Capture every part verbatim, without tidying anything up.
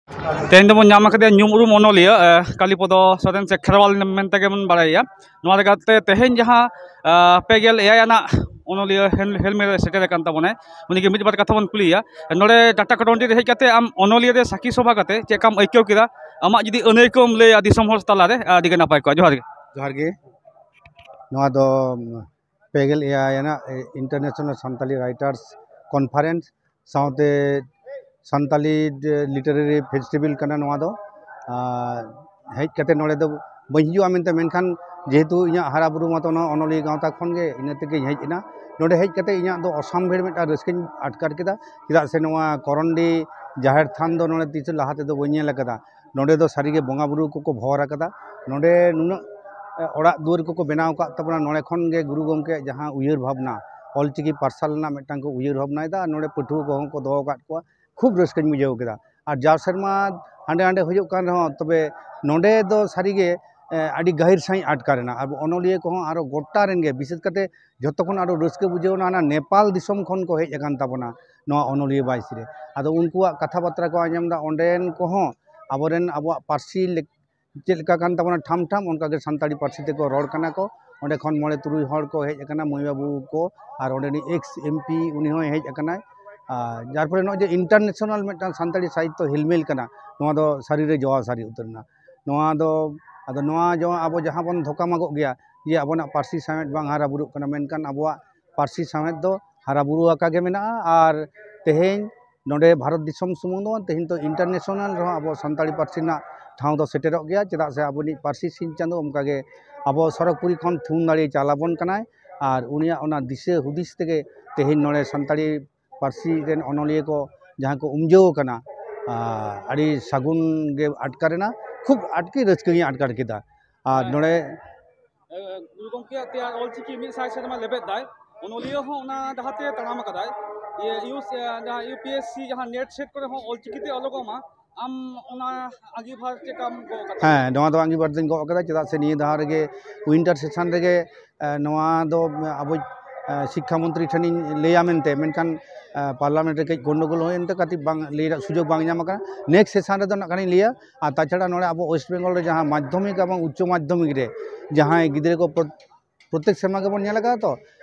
ᱛᱮᱦᱮᱧ ᱫᱚᱵᱚᱱ ᱧᱟᱢ ᱟᱠᱟᱫᱮᱭᱟ ᱧᱩᱢ ᱩᱨᱩᱢ ᱚᱱᱚᱞᱤᱭᱟᱹ, ᱟᱸ, ᱠᱟᱞᱤᱯᱚᱫᱚ ᱥᱚᱨᱮᱱ ᱥᱮ ᱠᱷᱮᱨᱣᱟᱞ ᱢᱮᱱᱛᱮ ᱜᱮᱵᱚᱱ ᱵᱟᱲᱟᱭᱟ᱾ ᱱᱚᱣᱟ ᱞᱮᱠᱟᱛᱮ ᱛᱮᱦᱮᱧ ᱡᱟᱦᱟᱸ, ᱟᱸ, ᱯᱮ ᱜᱮᱞ ᱮᱭᱟᱭ ᱟᱱᱟᱜ ᱚᱱᱚᱞᱤᱭᱟᱹ ᱦᱮᱞ-, ᱦᱮᱞᱢᱮᱞ ᱨᱮ ᱥᱮᱴᱮᱨ ᱟᱠᱟᱱ ᱛᱟᱵᱚᱱᱟᱭ᱾ ᱩᱱᱤᱜᱮ ᱢᱤᱫ ᱵᱟᱨ ᱠᱟᱛᱷᱟ ᱵᱚᱱ ᱠᱩᱞᱤᱭᱮᱭᱟ᱾ ᱱᱚᱰᱮ ᱴᱟᱴᱟ ᱠᱟᱴᱚᱱᱰᱤ ᱨᱮ ᱦᱮᱡ ᱠᱟᱛᱮ ᱟᱢ ᱚᱱᱚᱞᱤᱭᱟᱹ ᱨᱮ ᱥᱟᱹᱠᱷᱤ ᱥᱚᱵᱷᱟ ᱠᱟᱛᱮ ᱪᱮᱫ ᱞᱮᱠᱟᱢ ᱟᱹᱭᱠᱟᱹᱣ ᱠᱮᱫᱟ? ᱟᱢᱟᱜ ᱡᱩᱫᱤ ᱟᱹᱱᱟᱹᱭᱠᱟᱹᱣ ᱮᱢ ᱞᱟᱹᱭᱟ ᱫᱤᱥᱚᱢ ᱦᱚᱲ ᱛᱟᱞᱟᱨᱮ, ᱟᱹᱰᱤ ᱜᱮ ᱱᱟᱯᱟᱭ ᱠᱚᱜᱼᱟ᱾ ᱡᱚᱦᱟᱨ ᱜᱮ᱾ ᱡᱚᱦᱟᱨ ᱜᱮ᱾ ᱱᱚᱣᱟ ᱫᱚ ᱯᱮ ᱜᱮᱞ ᱮᱭᱟᱭ ᱟᱱᱟᱜ International Santali Writers Conference ᱥᱟᱶᱛᱮ ᱥᱟᱱᱛᱟᱞᱤ ᱞᱤᱴᱟᱨᱟᱨᱤ ᱯᱷᱮᱥᱴᱤᱵᱷᱮᱞ ᱠᱟᱱᱟ ᱱᱚᱣᱟ ᱫᱚ᱾ ᱟᱨ ᱦᱮᱡ ᱠᱟᱛᱮ ᱱᱚᱰᱮ ᱫᱚ ᱵᱟᱹᱧ ᱦᱤᱡᱩᱜᱼᱟ ᱢᱮᱱᱛᱮ, ᱢᱮᱱᱠᱷᱟᱱ ᱡᱮᱦᱮᱛᱩ ᱤᱧᱟᱹᱜ ᱦᱟᱨᱟ ᱵᱩᱨᱩ ᱢᱟᱛᱚ ᱱᱚᱣᱟ ᱚᱱᱚᱞᱤᱭᱟᱹ ᱜᱟᱶᱛᱟ ᱠᱷᱚᱱ ᱜᱮ, ᱤᱱᱟᱹ ᱛᱮᱜᱮᱧ ᱦᱮᱡ ᱮᱱᱟ᱾ ᱱᱚᱰᱮ ᱦᱮᱡ ᱠᱟᱛᱮ ᱤᱧᱟᱹᱜ ᱫᱚ ᱚᱥᱟᱢᱵᱷᱮᱲ ᱢᱤᱫᱴᱟᱝ ᱨᱟᱹᱥᱠᱟᱹᱧ ᱟᱴᱠᱟᱨ ᱠᱮᱫᱟ, ᱪᱮᱫᱟᱜ ᱥᱮ ᱱᱚᱣᱟ ᱠᱚᱨᱚᱱᱰᱤ ᱡᱟᱦᱮᱨ ᱛᱷᱟᱱ ᱫᱚ ᱱᱚᱰᱮ ᱛᱤᱥ ᱞᱟᱦᱟ ᱛᱮᱫᱚ ᱵᱟᱹᱧ ᱧᱮᱞ ᱟᱠᱟᱫᱟ᱾ ᱱᱚᱰᱮ ᱫᱚ ᱥᱟᱹᱨᱤᱜᱮ ᱵᱚᱸᱜᱟ ᱵᱩᱨᱩ ᱠᱚᱠᱚ ᱵᱷᱚᱨ ᱟᱠᱟᱫᱟ᱾ ᱱᱚᱰᱮ ᱱᱩᱱᱟᱹᱜ, ᱮ, ᱚᱲᱟᱜ ᱫᱩᱣᱟᱹᱨ ᱠᱚᱠᱚ ᱵᱮᱱᱟᱣ ᱟᱠᱟᱫ ᱛᱟᱵᱚᱱᱟ᱾ ᱱᱚᱰᱮ ᱠᱷᱚᱱ ᱜᱮ ᱜᱩᱨᱩ ᱜᱚᱢᱠᱮᱭᱟᱜ ᱡᱟᱦᱟᱸ ᱩᱭᱦᱟᱹᱨ ᱵᱷᱟᱵᱽᱱᱟ, ᱚᱞᱪᱤᱠᱤ ᱯᱟᱨᱥᱟᱞ ᱨᱮᱱᱟᱜ ᱢᱤᱫᱴᱟᱝ ᱠᱚ ᱩᱭᱦᱟᱹᱨ ᱵᱷᱟᱵᱽᱱᱟᱭᱮᱫᱟ, ᱟᱨ ᱱᱚᱰᱮ ᱯᱟᱹᱴᱷᱩᱣᱟᱹ ᱠᱚᱦᱚᱸ ᱠᱚ ᱫᱚᱦᱚ ᱟᱠᱟᱫ ᱠᱚᱣᱟ᱾ ᱠᱷᱩᱵ ᱨᱟᱹᱥᱠᱟᱹᱧ ᱵᱩᱡᱷᱟᱹᱣ ᱠᱮᱫᱟ᱾ ᱟᱨ ᱡᱟᱣ ᱥᱮᱨᱢᱟ ᱦᱟᱸᱰᱮ ᱱᱟᱸᱰᱮ ᱦᱩᱭᱩᱜ ᱠᱟᱱ ᱨᱮᱦᱚᱸ, ᱛᱚᱵᱮ ᱱᱚᱰᱮ ᱫᱚ ᱥᱟᱹᱨᱤᱜᱮ, ᱮ, ᱟᱹᱰᱤ ᱜᱟᱹᱦᱤᱨ ᱥᱟᱺᱦᱤᱡ ᱟᱴᱠᱟᱨ ᱮᱱᱟ᱾ ᱟᱵᱚ ᱚᱱᱚᱞᱤᱭᱟᱹ ᱠᱚᱦᱚᱸ ᱟᱨᱚ ᱜᱚᱴᱟ ᱨᱮᱱ ᱜᱮ, ᱵᱤᱥᱮᱥ ᱠᱟᱛᱮ ᱡᱷᱚᱛᱚ ᱠᱷᱚᱱ ᱟᱨᱚ ᱨᱟᱹᱥᱠᱟᱹ ᱵᱩᱡᱷᱟᱹᱣ ᱮᱱᱟ ᱚᱱᱟ ᱱᱮᱯᱟᱞ ᱫᱤᱥᱚᱢ ᱠᱷᱚᱱ ᱠᱚ ᱦᱮᱡ ᱟᱠᱟᱱ ᱛᱟᱵᱚᱱᱟ ᱱᱚᱣᱟ ᱚᱱᱚᱞᱤᱭᱟᱹ ᱵᱟᱭᱤᱥ ᱨᱮ᱾ ᱟᱫᱚ ᱩᱱᱠᱩᱣᱟᱜ ᱠᱟᱛᱷᱟ ᱵᱟᱛᱨᱟ ᱠᱚ ᱟᱸᱡᱚᱢ ᱮᱫᱟ, ᱚᱸᱰᱮᱱ ᱠᱚᱦᱚᱸ ᱟᱵᱚᱨᱮᱱ ᱟᱵᱚᱣᱟᱜ ᱯᱟᱹᱨᱥᱤ ᱞᱮᱠ-, ᱪᱮᱫ ᱞᱮᱠᱟ ᱠᱟᱱ ᱛᱟᱵᱚᱱᱟ ᱴᱷᱟᱢ ᱴᱷᱟᱢ, ᱚᱱᱠᱟᱜᱮ ᱥᱟᱱᱛᱟᱲᱤ ᱯᱟᱹᱨᱥᱤ ᱛᱮᱠᱚ ᱨᱚᱲ ᱠᱟᱱᱟ ᱠᱚ᱾ ᱚᱸᱰᱮ ᱠᱷᱚᱱ ᱢᱚᱬᱮ ᱛᱩᱨᱩᱭ ᱦᱚᱲ ᱠᱚ ᱦᱮᱡ ᱟᱠᱟᱱᱟ, ᱢᱟᱹᱭ ᱵᱟᱹᱵᱩ ᱠᱚ, ᱟᱨ ᱚᱸᱰᱮᱱᱤᱡ ᱮᱠᱥ ᱮᱢ ᱯᱤ ᱩᱱᱤ ᱦᱚᱸᱭ ᱦᱮᱡ ᱟᱠᱟᱱᱟᱭ᱾ ᱟᱨ ᱡᱟᱨ ᱯᱷᱚᱞᱮ ᱱᱚᱜᱼᱚᱭ ᱡᱮ ᱤᱱᱴᱟᱨᱱᱮᱥᱚᱱᱟᱞ ᱢᱤᱫᱴᱟᱝ ᱥᱟᱱᱛᱟᱲᱤ ᱥᱟᱦᱤᱛᱛᱚ ᱦᱤᱞᱢᱮᱞ ᱠᱟᱱᱟ, ᱱᱚᱣᱟ ᱫᱚ ᱥᱟᱹᱨᱤᱨᱮ ᱡᱚᱣᱟ ᱥᱟᱹᱨᱤ ᱩᱛᱟᱹᱨ ᱮᱱᱟ᱾ ᱱᱚᱣᱟ ᱫᱚ, ᱟᱫᱚ ᱱᱚᱣᱟ ᱡᱚ ᱟᱵᱚ ᱡᱟᱦᱟᱸ ᱵᱚᱱ ᱫᱷᱚᱠᱟ ᱢᱟᱜᱚᱜ ᱜᱮᱭᱟ ᱡᱮ ᱟᱵᱚᱱᱟᱜ ᱯᱟᱹᱨᱥᱤ ᱥᱟᱶᱦᱮᱫ ᱵᱟᱝ ᱦᱟᱨᱟ ᱵᱩᱨᱩᱜ ᱠᱟᱱᱟ, ᱢᱮᱱᱠᱷᱟᱱ ᱟᱵᱚᱣᱟᱜ ᱯᱟᱹᱨᱥᱤ ᱥᱟᱶᱦᱮᱫ ᱫᱚ ᱦᱟᱨᱟ ᱵᱩᱨᱩ ᱟᱠᱟ ᱜᱮ ᱢᱮᱱᱟᱜᱼᱟ᱾ ᱟᱨ ᱛᱮᱦᱮᱧ ᱱᱚᱰᱮ ᱵᱷᱟᱨᱚᱛ ᱫᱤᱥᱚᱢ ᱥᱩᱢᱩᱝ ᱫᱚ ᱵᱟᱝ, ᱛᱮᱦᱮᱧ ᱫᱚ ᱤᱱᱴᱟᱨᱱᱮᱥᱚᱱᱟᱞ ᱨᱮᱦᱚᱸ ᱟᱵᱚ ᱥᱟᱱᱛᱟᱲᱤ ᱯᱟᱹᱨᱥᱤ ᱨᱮᱱᱟᱜ ᱴᱷᱟᱶ ᱫᱚ ᱥᱮᱴᱮᱨᱚᱜ ᱜᱮᱭᱟ᱾ ᱪᱮᱫᱟᱜ ᱥᱮ ᱟᱵᱚᱱᱤᱡ ᱯᱟᱹᱨᱥᱤ ᱥᱤᱧ ᱪᱟᱸᱫᱳ ᱚᱱᱠᱟᱜᱮ ᱟᱵᱚ ᱥᱚᱨᱚᱜᱽᱯᱩᱨᱤ ᱠᱷᱚᱱ ᱛᱷᱩᱢ ᱫᱟᱲᱮ ᱪᱟᱞ ᱟᱵᱚᱱ ᱠᱟᱱᱟᱭ᱾ ᱟᱨ ᱩᱱᱤᱭᱟᱜ ᱚᱱᱟ ᱫᱤᱥᱟᱹ ᱦᱩᱫᱤᱥ ᱛᱮᱜᱮ ᱛᱮᱦᱮᱧ ᱱᱚᱰᱮ ᱥᱟᱱᱛᱟᱲᱤ ᱯᱟᱹᱨᱥᱤ ᱨᱮᱱ ᱚᱱᱚᱞᱤᱭᱟᱹ ᱠᱚ ᱡᱟᱦᱟᱸ ᱠᱚ ᱩᱢᱡᱟᱹᱣ ᱟᱠᱟᱱᱟ, ᱟᱨ ᱟᱹᱰᱤ ᱥᱟᱹᱜᱩᱱ ᱜᱮ ᱟᱴᱠᱟᱨ ᱮᱱᱟ᱾ ᱠᱷᱩᱵ ᱟᱹᱰᱤ ᱨᱟᱹᱥᱠᱟᱹ ᱜᱤᱧ ᱟᱴᱠᱟᱨ ᱠᱮᱫᱟ᱾ ᱟᱨ ᱱᱚᱰᱮ ᱮ, ᱜᱩᱨᱩ ᱜᱚᱢᱠᱮᱭᱟᱜ ᱛᱮᱭᱟᱨ ᱚᱞᱪᱤᱠᱤ ᱢᱤᱫ ᱥᱟᱭ ᱥᱮᱨᱢᱟ ᱞᱮᱵᱮᱫ ᱫᱟᱭ, ᱚᱱᱚᱞᱤᱭᱟᱹ ᱦᱚᱸ ᱚᱱᱟ ᱰᱟᱦᱟᱨ ᱛᱮ ᱛᱟᱲᱟᱢ ᱟᱠᱟᱫᱟᱭ᱾ ᱤᱭᱟᱹ, ᱤᱭᱩ ᱥᱤ, ᱮ, ᱡᱟᱦᱟᱸ ᱤᱭᱩ ᱯᱤ ᱮᱥ ᱥᱤ ᱡᱟᱦᱟᱸ ᱱᱮᱴ ᱥᱮᱴ ᱠᱚᱨᱮ ᱦᱚᱸ ᱚᱞᱪᱤᱠᱤ ᱛᱮ ᱚᱞᱚᱜᱚᱜ ᱢᱟ, ᱟᱢ ᱚᱱᱟ ᱟᱸᱜᱤᱵᱷᱟᱨ ᱪᱮᱫ ᱞᱮᱠᱟᱢ ᱜᱚᱜ ᱟᱠᱟᱫᱟ? ᱦᱮᱸ, ᱱᱚᱣᱟ ᱫᱚ ᱟᱸᱜᱤᱵᱷᱟᱨ ᱫᱚᱧ ᱜᱚᱜ ᱟᱠᱟᱫᱟ, ᱪᱮᱫᱟᱜ ᱥᱮ ᱱᱤᱭᱟᱹ ᱫᱷᱟᱣ ᱨᱮᱜᱮ ᱩᱭᱤᱱᱴᱟᱨ ᱥᱮᱥᱚᱱ ᱨᱮᱜᱮ, ᱮ, ᱱᱚᱣᱟ ᱫᱚ ᱟᱵᱚ ᱥᱤᱠᱠᱷᱟ ᱢᱚᱱᱛᱨᱤ ᱴᱷᱮᱱᱤᱧ ᱞᱟᱹᱭᱟ ᱢᱮᱱᱛᱮ, ᱢᱮᱱᱠᱷᱟᱱ ᱯᱟᱨᱞᱟᱢᱮᱱᱴ ᱨᱮ ᱠᱟᱹᱡ ᱜᱚᱱᱰᱚᱜᱳᱞ ᱦᱩᱭᱮᱱᱛᱮ ᱠᱟᱹᱴᱤᱡ ᱵᱟᱝ ᱞᱟᱹᱭ ᱨᱮᱱᱟᱜ ᱥᱩᱡᱳᱜᱽ ᱵᱟᱝ ᱧᱟᱢ ᱟᱠᱟᱱᱟ᱾ ᱱᱮᱠᱥᱴ ᱥᱮᱥᱚᱱ ᱨᱮᱫᱚ ᱱᱟᱜ ᱠᱷᱟᱱᱤᱧ ᱞᱟᱹᱭᱟ᱾ ᱟᱨ ᱛᱟᱪᱷᱟᱲᱟ ᱱᱚᱰᱮ ᱟᱵᱚ ᱳᱭᱮᱥᱴ ᱵᱮᱝᱜᱚᱞ ᱨᱮ ᱡᱟᱦᱟᱸ ᱢᱟᱫᱽᱫᱷᱚᱢᱤᱠ ᱮᱵᱚᱝ ᱩᱪᱪᱚ ᱢᱟᱫᱽᱫᱷᱚᱢᱤᱠ ᱨᱮ ᱡᱟᱦᱟᱸᱭ ᱜᱤᱫᱽᱨᱟᱹ ᱠᱚ ᱯᱨᱚᱛ- ᱯᱨᱚᱛᱮᱠ ᱥᱮᱨᱢᱟ ᱜᱮᱵᱚᱱ ᱧᱮᱞ ᱟᱠᱟᱫᱟ ᱛᱚ,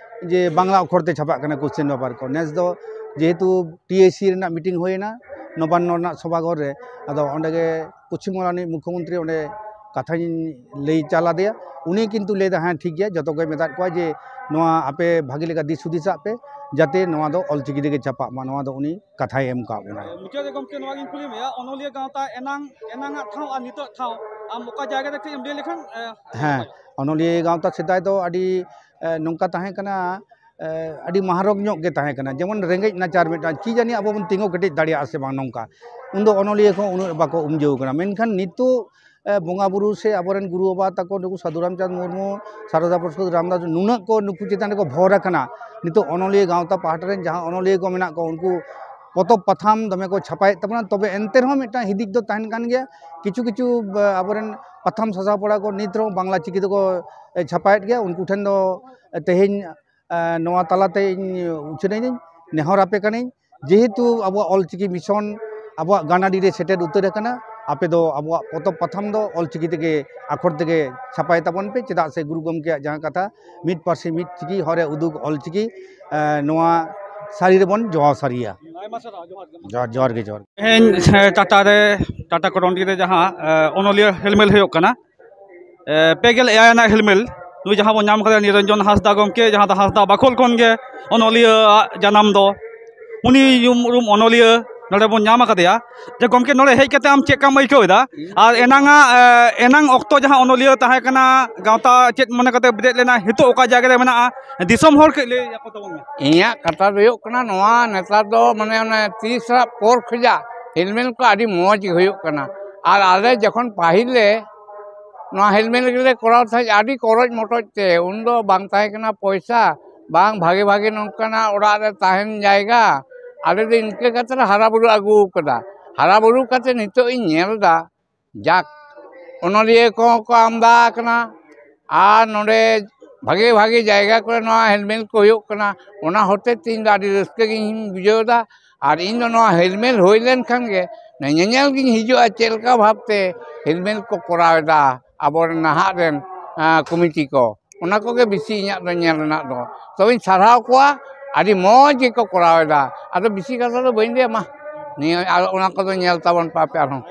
ᱡᱮ ᱵᱟᱝᱞᱟ ᱚᱠᱷᱚᱨ ᱛᱮ ᱪᱷᱟᱯᱟᱜ ᱠᱟᱱᱟ ᱠᱚᱥᱪᱮᱱ ᱯᱮᱯᱟᱨ ᱠᱚ᱾ ᱱᱮᱥ ᱫᱚ ᱡᱮᱦᱮᱛᱩ ᱴᱤ ᱮ ᱥᱤ ᱨᱮᱱᱟᱜ ᱢᱤᱴᱤᱝ ᱦᱩᱭᱮᱱᱟ ᱱᱚᱵᱟᱱᱱᱚ ᱨᱮᱱᱟᱜ ᱥᱚᱵᱷᱟᱜᱷᱚᱨ ᱨᱮ, ᱟᱫᱚ ᱚᱸᱰᱮ ᱜᱮ ᱯᱚᱥᱪᱤᱢ ᱵᱟᱝᱞᱟ ᱨᱤᱱᱤᱡ ᱢᱩᱠᱷᱭᱚᱢᱚᱱᱛᱨᱤ ᱚᱸᱰᱮ ᱠᱟᱛᱷᱟᱧ ᱞᱟᱹᱭ ᱪᱟᱞ ᱟᱫᱮᱭᱟ᱾ ᱩᱱᱤ ᱠᱤᱱᱛᱩ ᱞᱟᱹᱭ ᱮᱫᱟ, ᱦᱮᱸ, ᱴᱷᱤᱠ ᱜᱮᱭᱟ, ᱡᱚᱛᱚ ᱜᱮ ᱢᱮᱛᱟᱫ ᱠᱚᱣᱟ ᱡᱮ ᱱᱚᱣᱟ ᱟᱯᱮ ᱵᱷᱟᱜᱮ ᱞᱮᱠᱟ ᱫᱤᱥ ᱦᱩᱫᱤᱥᱟᱜ ᱯᱮ, ᱡᱟᱛᱮ ᱱᱚᱣᱟ ᱫᱚ ᱚᱞᱪᱤᱠᱤ ᱛᱮᱜᱮ ᱪᱷᱟᱯᱟᱜ ᱢᱟ, ᱱᱚᱣᱟ ᱫᱚ ᱩᱱᱤ ᱠᱟᱛᱷᱟᱭ ᱮᱢ ᱠᱟᱜ ᱵᱚᱱᱟ᱾ ᱢᱩᱪᱟᱹᱫ ᱨᱮ ᱜᱚᱢᱠᱮ, ᱱᱚᱣᱟ ᱜᱤᱧ ᱠᱩᱞᱤ ᱢᱮᱭᱟ, ᱚᱱᱚᱞᱤᱭᱟᱹ ᱜᱟᱶᱛᱟ ᱮᱱᱟᱝ, ᱮᱱᱟᱝᱟᱜ ᱴᱷᱟᱶ ᱟᱨ ᱱᱤᱛᱚᱜ ᱴᱷᱟᱶ, ᱟᱢ ᱚᱠᱟ ᱡᱟᱭᱜᱟ ᱨᱮ ᱠᱟᱹᱡ ᱮᱢ ᱞᱟᱹᱭ ᱞᱮᱠᱷᱟᱱ, ᱮ, ᱦᱮᱸ, ᱱᱟᱯᱟᱭ᱾ ᱚᱱᱚᱞᱤᱭᱟᱹ ᱜᱟᱶᱛᱟ ᱥᱮᱫᱟᱭ ᱫᱚ ᱟᱹᱰᱤ, ᱮ, ᱱᱚᱝᱠᱟ ᱛᱟᱦᱮᱸ ᱠᱟᱱᱟ, ᱮ, ᱟᱹᱰᱤ ᱢᱟᱦᱟᱨᱚᱜᱽ ᱧᱚᱜ ᱜᱮ ᱛᱟᱦᱮᱸ ᱠᱟᱱᱟ᱾ ᱡᱮᱢᱚᱱ ᱨᱮᱸᱜᱮᱡ ᱱᱟᱪᱟᱨ ᱢᱤᱫᱴᱟᱝ, ᱠᱤ ᱡᱟᱹᱱᱤ ᱟᱵᱚ ᱵᱚᱱ ᱛᱤᱸᱜᱩ ᱠᱮᱴᱮᱡ ᱫᱟᱲᱮᱭᱟᱜᱼᱟ ᱥᱮ ᱵᱟᱝ, ᱱᱚᱝᱠᱟ᱾ ᱩᱱᱫᱚ ᱚᱱᱚᱞᱤᱭᱟᱹ ᱠᱚ ᱩᱱᱟᱹᱜ ᱵᱟᱠᱚ ᱩᱢᱡᱟᱹᱣ ᱠᱟᱱᱟ᱾ ᱢᱮᱱᱠᱷᱟᱱ ᱱᱤᱛᱚᱜ, ᱮ, ᱵᱚᱸᱜᱟ ᱵᱩᱨᱩ ᱥᱮ ᱟᱵᱚᱨᱮᱱ ᱜᱩᱨᱩ ᱵᱟᱵᱟ ᱛᱟᱠᱚ, ᱱᱩᱠᱩ ᱥᱟᱫᱷᱩ ᱨᱟᱢᱪᱟᱸᱫᱽ ᱢᱩᱨᱢᱩ, ᱥᱟᱨᱚᱫᱟ ᱯᱨᱚᱥᱟᱫᱽ ᱨᱟᱢᱫᱟᱥ, ᱱᱩᱱᱟᱹᱜ ᱠᱚ ᱱᱩᱠᱩ ᱪᱮᱛᱟᱱ ᱨᱮᱠᱚ ᱵᱷᱚᱨ ᱟᱠᱟᱱᱟ᱾ ᱱᱤᱛᱚᱜ ᱚᱱᱚᱞᱤᱭᱟᱹ ᱜᱟᱶᱛᱟ ᱯᱟᱦᱴᱟ ᱨᱮᱱ ᱡᱟᱦᱟᱸ ᱚᱱᱚᱞᱤᱭᱟᱹ ᱠᱚ ᱢᱮᱱᱟᱜ ᱠᱚᱣᱟ, ᱩᱱᱠᱩ ᱯᱚᱛᱚᱵ ᱯᱟᱛᱷᱟᱢ ᱫᱚᱢᱮ ᱠᱚ ᱪᱷᱟᱯᱟᱭᱮᱫ ᱛᱟᱵᱚᱱᱟ᱾ ᱛᱚᱵᱮ ᱮᱱᱛᱮ ᱨᱮᱦᱚᱸ ᱢᱤᱫᱴᱟᱝ ᱦᱤᱫᱤᱡ ᱫᱚ ᱛᱟᱦᱮᱱ ᱠᱟᱱ ᱜᱮᱭᱟ᱾ ᱠᱤᱪᱷᱩ ᱠᱤᱪᱷᱩ, ᱮ, ᱟᱵᱚᱨᱮᱱ ᱯᱟᱛᱷᱟᱢ ᱥᱟᱡᱟᱣ ᱯᱟᱲᱟ ᱠᱚ ᱱᱤᱛ ᱨᱮᱦᱚᱸ ᱵᱟᱝᱞᱟ ᱪᱤᱠᱤ ᱛᱮᱠᱚ, ᱮ, ᱪᱷᱟᱯᱟᱭᱮᱫ ᱜᱮᱭᱟ᱾ ᱩᱱᱠᱩ ᱴᱷᱮᱱ ᱫᱚ, ᱮ, ᱛᱮᱦᱮᱧ, ᱮ, ᱱᱚᱣᱟ ᱛᱟᱞᱟᱛᱮ ᱤᱧ ᱩᱪᱷᱟᱹᱱᱟᱹᱧ, ᱱᱮᱦᱚᱨ ᱟᱯᱮ ᱠᱟᱹᱱᱟᱹᱧ, ᱡᱮᱦᱮᱛᱩ ᱟᱵᱚᱣᱟᱜ ᱚᱞᱪᱤᱠᱤ ᱢᱤᱥᱚᱱ ᱟᱵᱚᱣᱟᱜ ᱜᱟᱱᱟᱰᱤ ᱨᱮ ᱥᱮᱴᱮᱨ ᱩᱛᱟᱹᱨ ᱟᱠᱟᱱᱟ᱾ ᱟᱯᱮ ᱫᱚ ᱟᱵᱚᱣᱟᱜ ᱯᱚᱛᱚᱵ ᱯᱟᱛᱷᱟᱢ ᱫᱚ ᱚᱞᱪᱤᱠᱤ ᱛᱮᱜᱮ, ᱟᱠᱷᱚᱨ ᱛᱮᱜᱮ ᱪᱷᱟᱯᱟᱭ ᱛᱟᱵᱚᱱ ᱯᱮ, ᱪᱮᱫᱟᱜ ᱥᱮ ᱜᱩᱨᱩ ᱜᱚᱢᱠᱮᱭᱟᱜ ᱡᱟᱦᱟᱸ ᱠᱟᱛᱷᱟ, "ᱢᱤᱫ ᱯᱟᱹᱨᱥᱤ ᱢᱤᱫ ᱪᱤᱠᱤ, ᱦᱚᱨᱮ ᱩᱫᱩᱜ ᱚᱞᱪᱤᱠᱤ", ᱮ, ᱱᱚᱣᱟ ᱥᱟᱹᱨᱤ ᱨᱮᱵᱚᱱ ᱡᱚᱦᱟᱨ ᱥᱟᱹᱨᱤᱭᱟ᱾ ᱟᱭᱢᱟ ᱥᱟᱨᱦᱟᱣ, ᱡᱚᱦᱟᱨ ᱜᱮ᱾ ᱡᱚᱦᱟᱨ, ᱡᱚᱦᱟᱨ ᱜᱮ, ᱡᱚᱦᱟᱨ ᱜᱮ᱾ ᱛᱮᱦᱮᱧ, ᱮ, ᱴᱟᱴᱟ ᱨᱮ, ᱴᱟᱴᱟ ᱠᱚᱨᱚᱱᱰᱤ ᱨᱮ ᱡᱟᱦᱟᱸ, ᱮ, ᱚᱱᱚᱞᱤᱭᱟᱹ ᱦᱮᱞᱢᱮᱞ ᱦᱩᱭᱩᱜ ᱠᱟᱱᱟ, ᱮ, ᱯᱮ ᱜᱮᱞ ᱮᱭᱟᱭ ᱟᱱᱟᱜ ᱦᱮᱞᱢᱮᱞ, ᱱᱩᱭ ᱡᱟᱦᱟᱸ ᱵᱚᱱ ᱧᱟᱢ ᱠᱟᱫᱮᱭᱟ ᱱᱤᱨᱚᱧᱡᱚᱱ ᱦᱟᱸᱥᱫᱟ ᱜᱚᱢᱠᱮ, ᱡᱟᱦᱟᱸ ᱫᱚ ᱦᱟᱸᱥᱫᱟ ᱵᱟᱠᱷᱳᱞ ᱠᱷᱚᱱ ᱜᱮ ᱚᱱᱚᱞᱤᱭᱟᱹ ᱟᱜ ᱡᱟᱱᱟᱢ ᱫᱚ, ᱩᱱᱤ ᱧᱩᱢ ᱩᱨᱩᱢ ᱚᱱᱚᱞᱤᱭᱟᱹ ᱱᱚᱰᱮ ᱵᱚᱱ ᱧᱟᱢ ᱟᱠᱟᱫᱮᱭᱟ᱾ ᱡᱮ ᱜᱚᱢᱠᱮ, ᱱᱚᱰᱮ ᱦᱮᱡ ᱠᱟᱛᱮ ᱟᱢ ᱪᱮᱫ ᱞᱮᱠᱟᱢ ᱟᱹᱭᱠᱟᱹᱣ ᱮᱫᱟ? ᱟᱨ ᱮᱱᱟᱝᱟᱜ, ᱮ, ᱮᱱᱟᱝ ᱚᱠᱛᱚ ᱡᱟᱦᱟᱸ ᱚᱱᱚᱞᱤᱭᱟᱹ ᱛᱟᱦᱮᱸ ᱠᱟᱱᱟ, ᱜᱟᱶᱛᱟ ᱪᱮᱫ ᱢᱚᱱᱮ ᱠᱟᱛᱮ ᱵᱮᱨᱮᱫ ᱞᱮᱱᱟ, ᱱᱤᱛᱚᱜ ᱚᱠᱟ ᱡᱟᱭᱜᱟ ᱨᱮ ᱢᱮᱱᱟᱜᱼᱟ? ᱫᱤᱥᱚᱢ ᱦᱚᱲ ᱠᱟᱹᱡ ᱞᱟᱹᱭ ᱟᱠᱚ ᱛᱟᱵᱚᱱ ᱢᱮ᱾ ᱤᱧᱟᱹᱜ ᱠᱟᱛᱷᱟ ᱫᱚ ᱦᱩᱭᱩᱜ ᱠᱟᱱᱟ, ᱱᱚᱣᱟ ᱱᱮᱛᱟᱨ ᱫᱚ ᱢᱟᱱᱮ ᱚᱱᱮ ᱛᱤᱥᱟᱜ ᱯᱚᱨ ᱠᱷᱚᱡᱟᱜ ᱦᱮᱞᱢᱮᱞ ᱠᱚ ᱟᱹᱰᱤ ᱢᱚᱡᱽ ᱜᱮ ᱦᱩᱭᱩᱜ ᱠᱟᱱᱟ᱾ ᱟᱨ ᱟᱞᱮ ᱡᱚᱠᱷᱚᱱ ᱯᱟᱹᱦᱤᱞ ᱞᱮ ᱱᱚᱣᱟ ᱦᱮᱞᱢᱮᱞ ᱜᱮᱞᱮ ᱠᱚᱨᱟᱣ ᱛᱟᱦᱮᱸᱫ ᱟᱹᱰᱤ ᱠᱚᱨᱚᱡ ᱢᱚᱴᱚᱡ ᱛᱮ, ᱩᱱᱫᱚ ᱵᱟᱝ ᱛᱟᱦᱮᱸ ᱠᱟᱱᱟ ᱯᱚᱭᱥᱟ, ᱵᱟᱝ ᱵᱷᱟᱜᱮ ᱵᱷᱟᱜᱮ ᱱᱚᱝᱠᱟᱱᱟᱜ ᱚᱲᱟᱜ ᱨᱮ ᱛᱟᱦᱮᱱ ᱡᱟᱭᱜᱟ᱾ ᱟᱞᱮ ᱫᱚ ᱤᱱᱠᱟᱹ ᱠᱟᱛᱮ ᱞᱮ ᱦᱟᱨᱟ ᱵᱩᱨᱩ ᱟᱹᱜᱩ ᱠᱟᱫᱟ᱾ ᱦᱟᱨᱟ ᱵᱩᱨᱩ ᱠᱟᱛᱮ ᱱᱤᱛᱚᱜ ᱤᱧ ᱧᱮᱞ ᱮᱫᱟ, ᱡᱟᱠ, ᱚᱱᱚᱞᱤᱭᱟᱹ ᱠᱚᱦᱚᱸ ᱠᱚ ᱟᱢᱫᱟ ᱟᱠᱟᱱᱟ᱾ ᱟᱨ ᱱᱚᱰᱮ ᱵᱷᱟᱜᱮ ᱵᱷᱟᱜᱮ ᱡᱟᱭᱜᱟ ᱠᱚᱨᱮ ᱱᱚᱣᱟ ᱦᱮᱞᱢᱮᱞ ᱠᱚ ᱦᱩᱭᱩᱜ ᱠᱟᱱᱟ, ᱚᱱᱟ ᱦᱚᱛᱮᱡ ᱛᱮ ᱤᱧ ᱫᱚ ᱟᱹᱰᱤ ᱨᱟᱹᱥᱠᱟᱹ ᱜᱤᱧ ᱵᱩᱡᱷᱟᱹᱣ ᱮᱫᱟ᱾ ᱟᱨ ᱤᱧ ᱫᱚ ᱱᱚᱣᱟ ᱦᱮᱞᱢᱮᱞ ᱦᱩᱭ ᱞᱮᱱᱠᱷᱟᱱ ᱜᱮ ᱧᱮᱧᱮᱞ ᱜᱤᱧ ᱦᱤᱡᱩᱜᱼᱟ, ᱪᱮᱫ ᱞᱮᱠᱟ ᱵᱷᱟᱵᱽᱛᱮ ᱦᱮᱞᱢᱮᱞ ᱠᱚ ᱠᱚᱨᱟᱣ ᱮᱫᱟ ᱟᱵᱚᱨᱮᱱ ᱱᱟᱦᱟᱜ ᱨᱮᱱ, ᱟᱸ, ᱠᱚᱢᱤᱴᱤ ᱠᱚ᱾ ᱚᱱᱟ ᱠᱚᱜᱮ ᱵᱮᱥᱤ ᱤᱧᱟᱹᱜ ᱫᱚ ᱧᱮᱞ ᱨᱮᱱᱟᱜ ᱫᱚ᱾ ᱛᱚᱵᱮᱧ ᱥᱟᱨᱦᱟᱣ ᱠᱚᱣᱟ, ᱟᱹᱰᱤ ᱢᱚᱡᱽ ᱜᱮᱠᱚ ᱠᱚᱨᱟᱣ ᱮᱫᱟ᱾ ᱟᱫᱚ ᱵᱮᱥᱤ ᱠᱟᱛᱷᱟ ᱫᱚ ᱵᱟᱹᱧ ᱞᱟᱹᱭᱟ, ᱢᱟ ᱱᱤᱭᱟᱹ ᱟᱨ ᱚᱱᱟ ᱠᱚᱫᱚ ᱧᱮᱞ ᱛᱟᱵᱚᱱ ᱯᱮ ᱟᱯᱮ ᱟᱨᱦᱚᱸ᱾